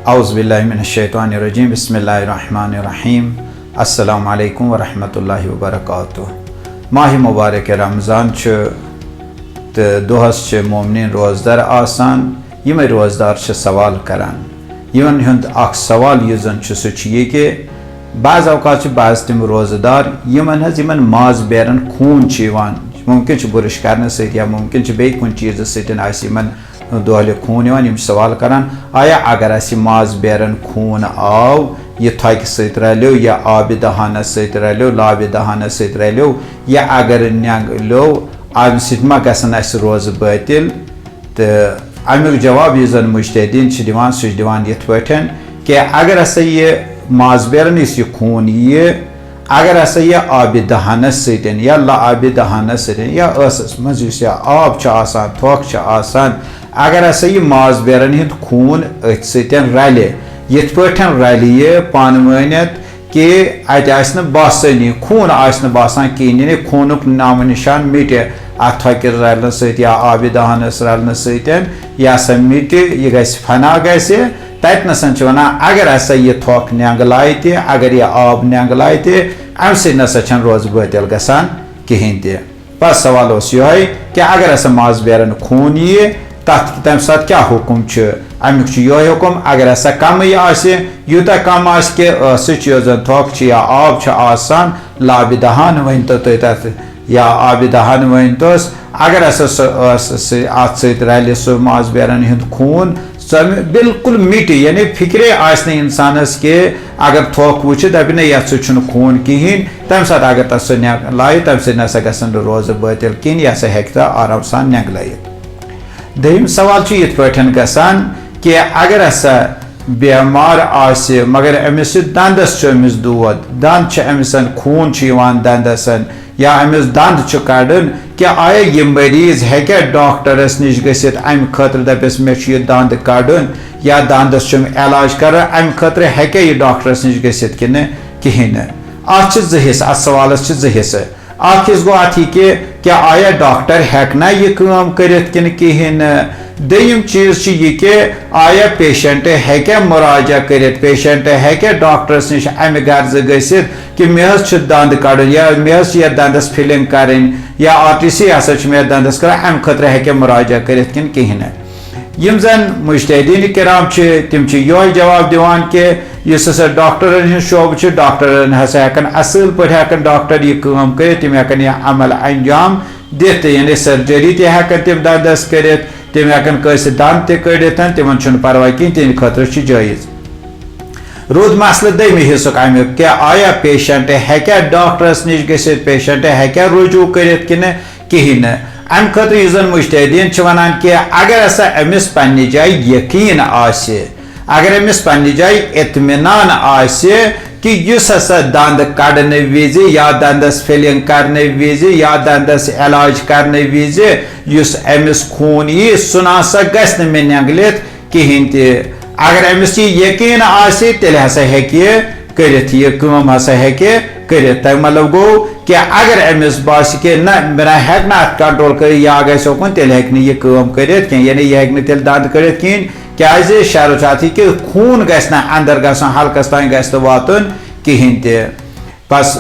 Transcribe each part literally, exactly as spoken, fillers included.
اعوذ باللہ من الشیطان الرجیم، بسم اللہ الرحمن الرحیم۔ السلام علیکم ورحمۃ اللہ وبرکاتہ۔ ماہ مبارک رمضان چھُ تہٕ دۄہس چھِ مومنین روزدار آسان۔ یِمے روزدار چھِ سوال کران۔ یِمن ہُنٛد اکھ سوال یُس زن چھُ، سُہ چھُ یہِ کہِ بعض اوقات چھِ بعض تِم روزدار یِمن حظ، یِمن ماز بیرن خوٗن چھُ یِوان، ممکن چھُ بُرش کرنہٕ سۭتۍ یا ممکن چھُ بیٚیہِ کُنہِ چیٖزٕ سۭتۍ آسہِ یِمن دۄہلہِ خوٗن یِوان، یِم چھِ سوال کران، آیا اگر اسہِ ماز بیرن خوٗن آو، یہِ تھۄکہِ سۭتۍ رلیو یا آبِ دہانس سۭتۍ رلیو، لابِ دہانس سۭتۍ رلیو، یا اگر نینٛگلیو، امہِ سۭتۍ ما گژھن اسہِ روزٕ بٲطِل؟ تہٕ امیُک جواب یُس زن مجتہدین چھِ دِوان، سُہ چھِ دِوان یِتھ پٲٹھۍ کہِ اگر ہسا یہِ ماز بیرن یُس یہِ خوٗن یِیہِ، اگر ہسا یہِ آبِ دہانس سۭتۍ یا لابِ دہانس سۭتۍ یا ٲسس منٛز یُس یہِ آب چھُ آسان، تھۄکھ چھِ آسان، اگر ہسا یہِ ماز بیرن ہُنٛد خوٗن أتھۍ سۭتۍ رلہِ، یِتھ پٲٹھۍ رلہِ یہِ پانہٕ ؤنِتھ کہِ اتہِ آسہِ نہٕ باسٲنی، خوٗن آسہِ نہٕ باسان کِہیٖنۍ، یعنی خوٗنُک نام و نشان مِٹہِ اتھ تھۄکہِ رلنہٕ سۭتۍ یا آبِ دہانس رلنہٕ سۭتۍ، یہِ ہسا مِٹہِ، یہِ گژھِ فنا گژھِ۔ تتہِ نسن چھِ ونان، اگر ہسا یہِ تھۄکھ نینٛگلایہِ تہِ، اگر یہِ آب نینٛگلایہِ تہِ، امہِ سۭتۍ نسا چھنہٕ روزٕ بٲطِل گژھان کِہیٖنۍ تہِ۔ بس سوال اوس یِہوٚے کہِ اگر ہسا ماز بیرن خوٗن یِیہِ، تتھ، تمہِ ساتہٕ کیٛاہ حُکم چھُ؟ امیُک چھُ یِہوٚے حُکم، اگر ہسا کمٕے آسہِ، یوٗتاہ کم آسہِ کہِ ٲسٕچ یۄس زن تھۄکھ چھِ یا آب چھُ آسان، لابِ دہان ؤنۍتو تُہۍ تتھ، یا آبِ دہان ؤنۍتوس، اگر ہسا سُہ ٲس سۭ-، اتھ سۭتۍ رلہِ سُہ ماز بیرن ہُنٛد خوٗن، سۄ مِ-، بالکل مِٹہِ، یعنی فکرے آسہِ نہٕ انسانس کہِ اگر تھۄکھ وٕچھِ، دپہِ نہ، یتھ سۭتۍ چھُنہٕ خوٗن کِہیٖنۍ، تمہِ ساتہٕ اگر تتھ سُہ نینٛگلایہِ، تمہِ سۭتۍ نسا گژھن نہٕ روزٕ بٲطِل کِہیٖنۍ، یہِ ہسا ہیٚکہِ تتھ آرام سان نینٛگلٲیِتھ۔ دوٚیِم سوال چھُ یِتھ پٲٹھۍ گژھان کہِ اگر ہسا بیمار آسہِ، مگر أمِس چھُ دندس چھُ أمِس دود، دند چھِ أمِس، خوٗن چھُ یِوان دندس، یا أمِس دند چھُ کڑُن، کیٛاہ آیا یہِ مریض ہیٚکیٛاہ ڈاکٹرس نِش گٔژھِتھ، امہِ خٲطرٕ دپٮ۪س مےٚ چھُ یہِ دند کڑُن یا دندس چھُم علاج کرُن، امہِ خٲطرٕ ہیٚکیٛاہ یہِ ڈاکٹرس نِش گٔژھِتھ کِنہٕ کِہیٖنۍ نہٕ؟ اتھ چھِ زٕ حصہٕ، اتھ سوالس چھِ زٕ حصہٕ۔ اکھ حصہٕ گوٚو اتھ یہِ کہِ کیٛاہ آیا ڈاکٹر ہیٚکنا یہِ کٲم کٔرِتھ کِنہٕ کِہیٖنۍ نہٕ؟ دوٚیِم چیٖز چھُ یہِ کہِ آیا پیشنٹ ہیٚکیٛاہ مراجعہ کٔرِتھ، پیشنٹ ہیٚکیٛاہ ڈاکٹرس نِش امہِ غرضہٕ گٔژھِتھ کہِ مےٚ حظ چھُ دند کڑُن یا مےٚ حظ چھِ یتھ دندس فلنگ کرٕنۍ یا آر ٹی سی ہسا چھِ مےٚ یتھ دندس کرٕنۍ، امہِ خٲطرٕ ہیٚکیٛاہ مراجعہ کٔرِتھ کِنہٕ کِہیٖنۍ نہٕ؟ یِم زن مجتہدین کرام چھِ، تِم چھِ یِہوٚے جواب دِوان کہِ یُس ہسا ڈاکٹرن ہُنٛد شعبہٕ چھُ، ڈاکٹرن ہسا ہٮ۪کن اصل پٲٹھۍ ہٮ۪کن ڈاکٹر یہِ کٲم کٔرِتھ، تِم ہٮ۪کن یہِ عمل انجام دِتھ، یعنی سرجری تہِ ہٮ۪کن تِم دندس کٔرِتھ، تِم ہٮ۪کن کٲنٛسہِ دند تہِ کٔڑِتھ، تِمن چھُنہٕ پرواے کِہیٖنۍ، تِہنٛدِ خٲطرٕ چھُ جٲیز۔ روٗد مسلہٕ دوٚیمہِ حصُک امیُک، کیٛاہ آیا پیشنٹ ہیٚکیٛاہ ڈاکٹرس نِش گٔژھِتھ، پیشنٹ ہیٚکیٛاہ رجوع کٔرِتھ کِنہٕ کِہیٖنۍ نہٕ؟ امہِ خٲطرٕ یُس زن مجتہدین چھِ ونان کہِ اگر ہسا أمِس پننہِ جایہِ یقیٖن آسہِ، اگر أمِس پننہِ جایہِ اطمینان آسہِ کہِ یُس ہسا دند کڑنہٕ وِزِ یا دندس فلنگ کرنہٕ وِزِ یا دندس علاج کرنہٕ وِزِ یُس أمِس خوٗن یی، سُہ نہ سا گژھِ نہٕ مےٚ نینگلِتھ کِہیٖنۍ تہِ۔ اگر أمِس یہِ یقیٖن آسہِ، تیٚلہِ ہسا ہیٚکہِ یہِ کٔرِتھ، یہِ کٲم ہسا ہیٚکہِ کٔرِتھ۔ تَمیُک مطلب گوٚو کہِ اگر أمِس باسہِ کہِ نہ، مےٚ نہ ہیٚکہِ نہٕ اَتھ control کٔرِتھ، یا گژھِ اوکُن، تیٚلہِ ہیٚکہِ نہٕ یہِ کٲم کٔرِتھ کینٛہہ، یعنی یہِ ہیٚکہِ نہٕ تیٚلہِ دَنٛد کٔڑِتھ کِہیٖنۍ، کیٛازِ شرط چھُ اَتھ یہِ کہِ خوٗن گژھِ نہٕ اَندَر گژھُن، حلقَس تام گژھِ نہٕ واتُن کِہیٖنۍ تہِ۔ بس،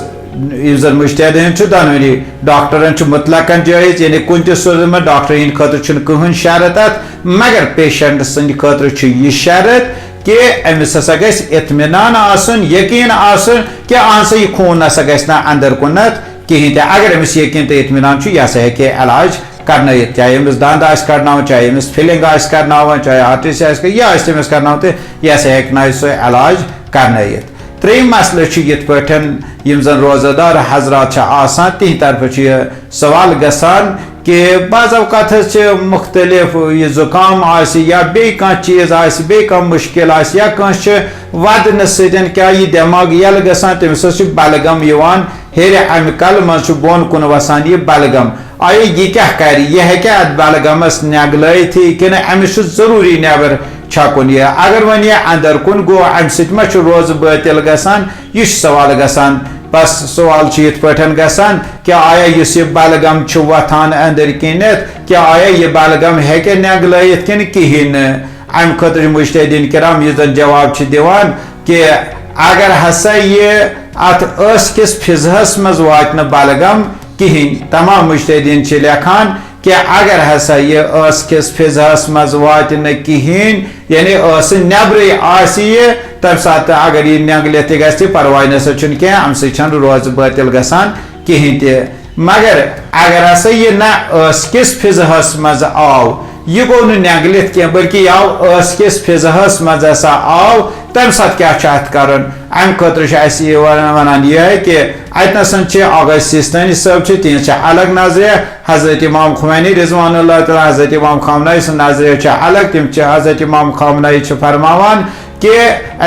یُس زن مجتہدن چھُ دۄنوٕنی، ڈاکٹرن چھُ مطلقاً جٲیز، یعنی کُنہِ تہِ صورتس منٛز ڈاکٹر ہٕنٛدِ خٲطرٕ چھُنہٕ کٕہٕنۍ شرط اتھ، مگر پیشنٹ سٕنٛدِ خٲطرٕ چھُ یہِ شرط کہِ أمِس ہسا گژھِ اطمینان آسُن، یقین آسُن کہِ اہن سا یہِ خوٗن نسا گژھِ نہٕ اندر کُنتھ کِہیٖنۍ تہِ۔ اگر أمِس یقین تہٕ اطمینان چھُ، یہِ ہسا ہیٚکہِ علاج کرنٲیِتھ، چاہے أمِس دنٛد آسہِ کڑناوُن، چاہے أمِس فِلِنٛگ آسہِ کرناوُن، چاہے آرٹری آسہِ کڑ-، یہِ آسہِ تٔمِس کرناوُن تہٕ یہِ ہسا ہیٚکنایہِ سُہ علاج کرنٲیِتھ۔ ترٛیٚیِم مسلہٕ چھُ یِتھ پٲٹھۍ یِم زن روزہ دار حضرات چھِ آسان، تِہنٛدِ طرفہٕ چھُ یہِ سوال گژھان کہِ بعض اوقات حظ چھِ مختلف، یہِ زُکام آسہِ یا بیٚیہِ کانٛہہ چیٖز آسہِ، بیٚیہِ کانٛہہ مُشکل آسہِ یا کٲنٛسہِ چھِ ودنہٕ سۭتۍ کیٛاہ یہِ دٮ۪ماغ یَلہٕ گژھان، تٔمِس حظ چھُ بلغم یِوان ہیٚرِ، اَمہِ کلہٕ منٛز چھُ بۄن کُن وسان یہِ بلغم۔ آیا یہِ کیٛاہ کرِ؟ یہِ ہیٚکیٛاہ اَتھ بلغمس نٮ۪گلٲیتھٕے کِنہٕ أمِس چھُ ضروٗری نٮ۪بر چھکُن یہِ؟ اگر وۄنۍ یہِ اندر کُن گوٚو، امہِ سۭتۍ ما چھُ روزٕ بٲطِل گژھان؟ یہِ چھُ سوال گژھان۔ بس سوال چھُ یِتھ پٲٹھۍ گژھان، کیٛاہ آیا یُس یہِ بلغم چھُ وۄتھان أنٛدٕرۍ کِنٮ۪تھ، کیٛاہ آیا یہِ بلغم ہیٚکہِ نٮ۪نٛگلٲیِتھ کِنہٕ کِہیٖنۍ نہٕ؟ امہِ خٲطرٕ چھِ مجتہدین کرام یہِ زن جواب چھِ دِوان کہِ اگر ہسا یہِ اتھ ٲس کِس فضہس منٛز واتہِ نہٕ بلغم کِہینۍ، تمام مجتہدین چھِ لیکھان کہِ اگر ہسا یہِ ٲس کِس فضہس منٛز واتہِ نہٕ کِہینۍ، یعنی ٲسہٕ نیبرٕے آسہِ یہِ، تمہِ ساتہٕ اگر یہِ نینگلِتھ تہِ گژھِ تہِ پرواے نسا چھُنہٕ کینٛہہ، امہِ سۭتۍ چھنہٕ روزٕ بٲطِل گژھان کِہینۍ تہِ۔ مگر اگر ہسا یہِ نہ ٲس کِس فضہس منٛز آو، یہِ گوٚو نہٕ نینگلِتھ کینٛہہ، بلکہِ یہِ آو ٲس کِس فضہس منٛز ہسا آو، تمہِ ساتہٕ کیٛاہ چھُ اتھ کرُن؟ امہِ خٲطرٕ چھُ اسہِ یہِ ونان، ونان یِہے کہِ اتنَسَن چھِ آغا سیستانی صٲب چھِ، تِہنٛز چھِ الگ نظریہ، حضرت امام خمینی رضوان اللہ تعالیٰ، حضرت امام خامنائی سٕنٛز نظریہ چھِ الگ، تِم چھِ حضرت امام خامنائی چھِ فرماوان کہِ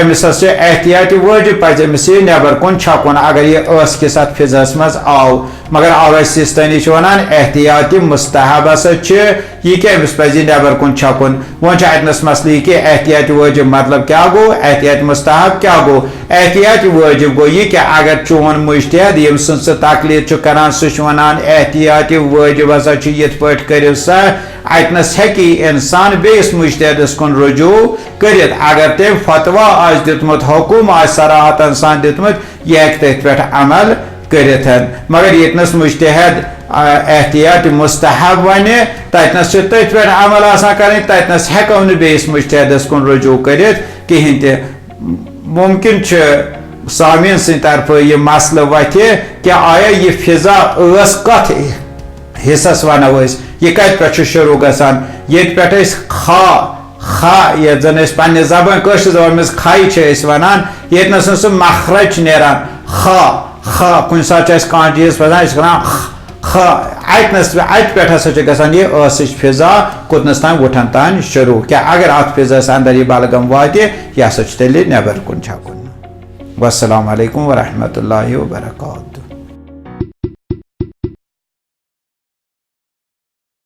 أمِس ہسا چھِ احتیاطی وٲجب، پزِ أمِس یہِ نٮ۪بر کُن چھکُن، اگر یہِ ٲس کِس اتھ فضہس منٛز آو۔ مگر آغا سیستانی چھِ ونان احتیاطی مستحب ہسا چھِ یہِ کہِ أمِس پزِ یہِ نٮ۪بر کُن چھکُن۔ وۄنۍ چھُ اتنس مسلہٕ یہِ کہِ احتیاطی وٲجب مطلب کیٛاہ گوٚو، احتیاطی مستحب کیٛاہ گوٚو؟ احتیاطی وٲجب گوٚو یہِ کہِ اگر چون مجتہد، ییٚمہِ سٕنٛز ژٕ تقلید چھُ کران، سُہ چھُ ونان احتیاطی وٲجب ہسا چھُ یِتھ پٲٹھۍ کٔرِو سا، اتنس ہیٚکہِ یہِ انسان بیٚیِس مجتہدس کُن رجوع کٔرِتھ۔ اگر تٔمۍ فتویٰ آسہِ دیُتمُت، حکم آسہِ صراحتن سان دیُتمُت، یہِ ہیٚکہِ تٔتھۍ پٮ۪ٹھ عمل کٔرِتھ۔ مگر ییٚتنس مجتہد، آ، احتیاط مستحب ونہِ، تتنس چھِ تٔتھۍ پٮ۪ٹھ عمل آسان کرٕنۍ، تتنس ہیٚکو نہٕ بیٚیِس مجتہدس کُن رجوع کٔرِتھ کِہینۍ تہِ۔ ممکن چھُ سامعین سٕنٛدِ طرفہٕ یہِ مسلہٕ وتھِ کہِ آیا یہِ فضا ٲس کتھ حصس ونو أسۍ، یہِ کتہِ پٮ۪ٹھ چھُ شروع گژھان؟ ییٚتہِ پٮ۪ٹھ أسۍ خا، خا، یتھ زن أسۍ پننہِ زبٲنۍ، کٲشرِ زبٲنۍ منٛز کھے چھِ أسۍ ونان، ییٚتہِ نس نہٕ سُہ مخرج چھُ نیران، خا، خا، کُنہِ ساتہٕ چھُ اَسہِ کانٛہہ چیٖز پھسان، أسۍ چھِ کران خ، خ، اتہِ نس، اتہِ پٮ۪ٹھ ہسا چھِ گژھان یہِ ٲسٕچ فضا کوٚتنس تام وُٹھن تام شروع۔ کیٛاہ اگر اتھ فضاہس اندر یہِ بلغم واتہِ، یہِ ہسا چھُ تیٚلہِ نٮ۪بر کُن چھکُن۔ والسلام علیکم ورحمۃ اللہ وبرکاتہ۔